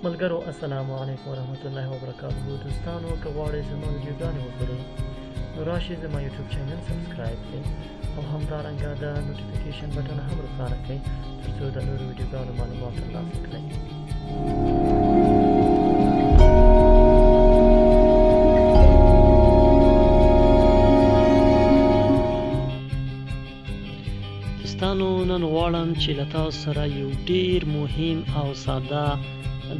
ملګرو السلام علیکم ورحمت الله وبرکاته. دوستانو که غواړئ زما ویډیوګانې وګورئ نو راشئ زما یوټیوب چینل سبسکرایب کړئ او همدارنګه د نوټیفیکیشن بټن هم روښانه کړئ ترڅو د نورو ویډیوګانو معلومات ترلاسه کړئ. دوستانو نن غواړم چې له تاسو سره یو ډیر مهم او ساده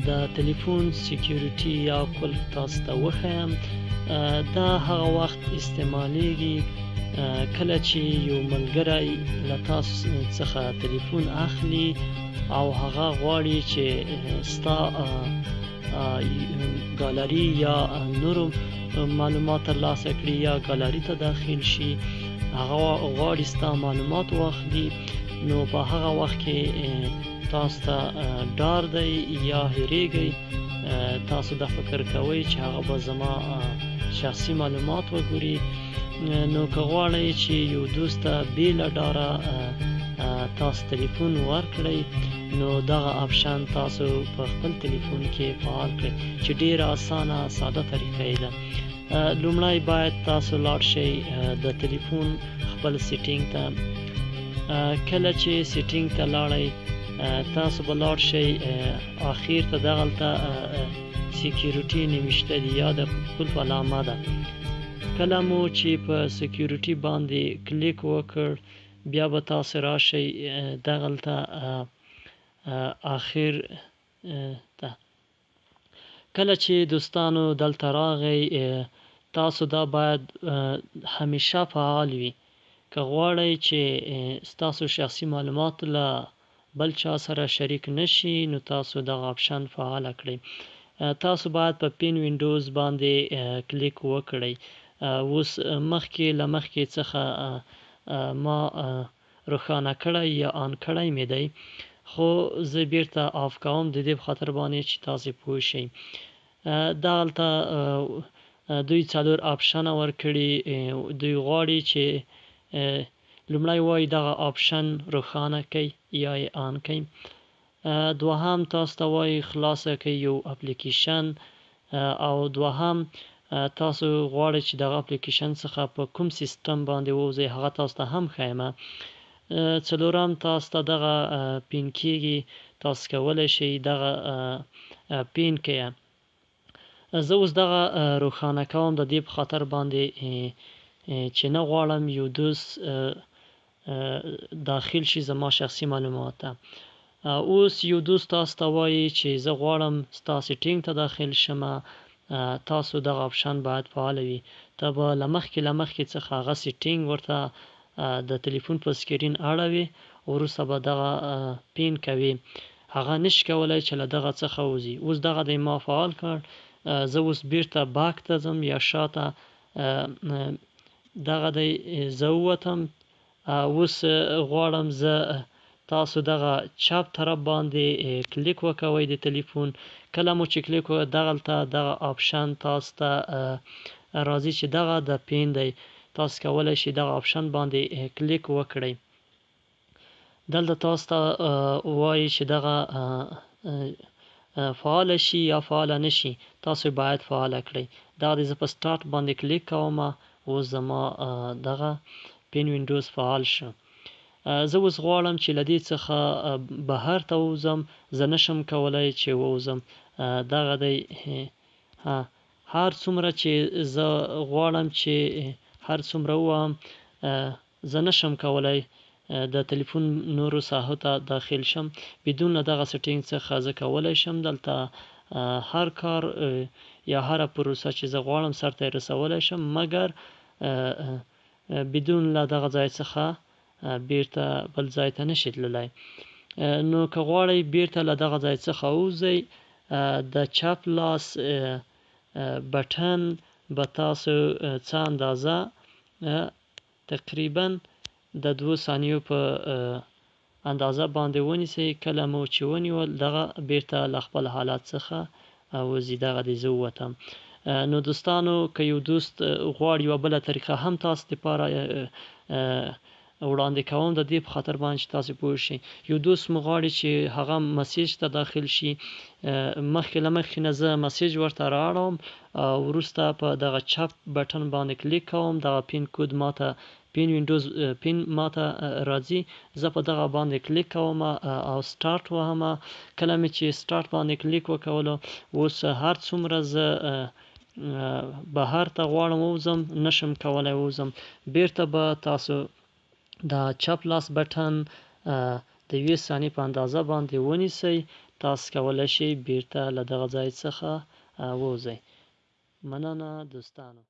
د تلیفون سکیورټي یا قلف تاسو ته وښایم. دا هغه وخت استعمالیږي کله چې یو ملګری له تاسو څخه تلیفون اخلي او هغه غواړي چې ستا ګالری یا نورو معلومات ترلاسه کړي یا ګالری ته داخل شي، هغه غواړي ستا معلومات واخلي، نو په هغه وخت کې تاسو ته ډار دی یا هیریږئ، تاسو دا فکر کوئ چې هغه به زما شخصي معلومات وګوري. نو که غواړئ چې یو دوست ته بې له ډاره تاسو تلیفون ورکړئ نو دغه اپشن تاسو په خپل تلیفون کې فعال کړئ چې ډیره اسانه ساده طریقه یې ده. لومړی باید تاسو لاړ شئ د تلیفون خپل سیټینګ ته. کله چې سیټینګ ته لاړئ تاسو به لاړ شئ اخیر ته دغلته سکیورټي نوشته دي یا د قلف علامه ده. کله مو چې په سکیورټي باندې کلیک وکړ بیا به تاسو راشئ دغلته اخر ته. کله چې دوستانو دلته راغی تاسو دا باید همیشه فعال وي. که غواړئ چې ستاسو شخصي معلومات له بل چا سره شریک نشي نو تاسو دغه اپشن فعاله کړئ. تاسو باید په پین وینډوز باندې کلیک وکړئ. اوس مخکې له مخکې څخه ما روښانه کړی یا آن کړی مې دی، خو زه بیرته آف کوم د دې په خاطر باندې چې تاسو پوه شئ. دغلته دوی څلور اپشنه ورکړي. دوی غواړي چې لومړی وایي دغه اپشن روښانه کړئ یا یې آن کړئ. دوهم تاسو ته وایي خلاصه کړئ یو اپلیکیشن، او دوهم تاسو غواړئ چې دغه اپلیکیشن څخه په کوم سیستم باندې ووځئ هغه تاسو ته هم ښایم. څلورم تاسو ته دغه پین کیږي، تاسو کولی شئ دغه پین کړئ. زه اوس دغه روښانه کوم د دې په خاطر باندې چې نه غواړم یو دوست داخل شي زما شخصي معلومات ته. اوس یو دوست تاسو ته وایي چې زه غواړم ستا سیټینګ ته داخل شم، تاسو دغه اپشن باید فعال وي. ته به له مخکې څخه هغه سیټینګ ورته د تلیفون په سکرین اړوي، وروسته به دغه پین کوي، هغه نشي کولی چې له دغه څخه ووځي. اوس دغه دی ما فعال کړ. زه اوس بیرته باک ته ځم یا شاته، دغه دی زه ووتم. اوس غواړم زه تاسو دغه چپ طرف باندې کلیک وکوئ د تلیفون. کله مو چې کلیک وکړ دغلته دغه اپشن تاسو ته راځي چې دغه د پین دی، تاسو کولی شئ دغه اپشن باندې کلیک وکړئ. دلته تاسو ته وایي چې دغه فعاله شي یا فعاله نشي، تاسو باید فعاله کړئ. دغه دی زه په سټارټ باندې کلیک کوم، اوس زما دغه پین وینډوز فعال شو. زه اوس غواړم چې له دې څخه بهر ته ووځم، زه نشم کولی چې ووځم. دغه دی هر څومره چې زه غواړم چې هر څومره ووهم زه نشم کولی د تلیفون نورو ساحو ته داخل شم. بدون له دغه سیټینګ څخه زه کولی شم دلته هر کار یا هره پروسه چې زه غواړم سرته یې رسولی شم، مګر بدون له دغه ځای څخه بیرته بل ځای ته نشي تللی. نو که غواړئ بیرته له دغه ځای څخه ووځئ د چپ لاس بټن به تاسو څه اندازه تقریبا د 2 ثانیو په اندازه باندې ونیسئ. کله مو چې ونیول دغه بیرته له خپل حالت څخه وځي. دغه دی زه ووتم. نو دوستانو که یو دوست غواړي یوه بله طریقه هم تاسو دپاره وړاندې کوم د دې په خاطر باندې چې تاسو پوه شئ. یو دوست مو غواړي چې هغه مسیج ته داخل شي، مخکې له مخکې نه زه مسیج ورته رااړوم او وروسته په دغه چپ بټن باندې کلیک کوم، دغه پین کوډ ماته پین وینډوز پین ماته راځي، زه په دغه باندې کلیک کوم او سټارټ وهم. کله مې چې سټارټ باندې کلیک وکولو، اوس هر څومره زه بهر ته غواړم ووځم نشم کولای ووځم. بیرته به تاسو دا چپ لاس بټن د یوې ثانیې په اندازه باندې ونیسئ، تاسو کولای شئ بیرته له دغه ځای څخه ووځئ. مننه دوستانو.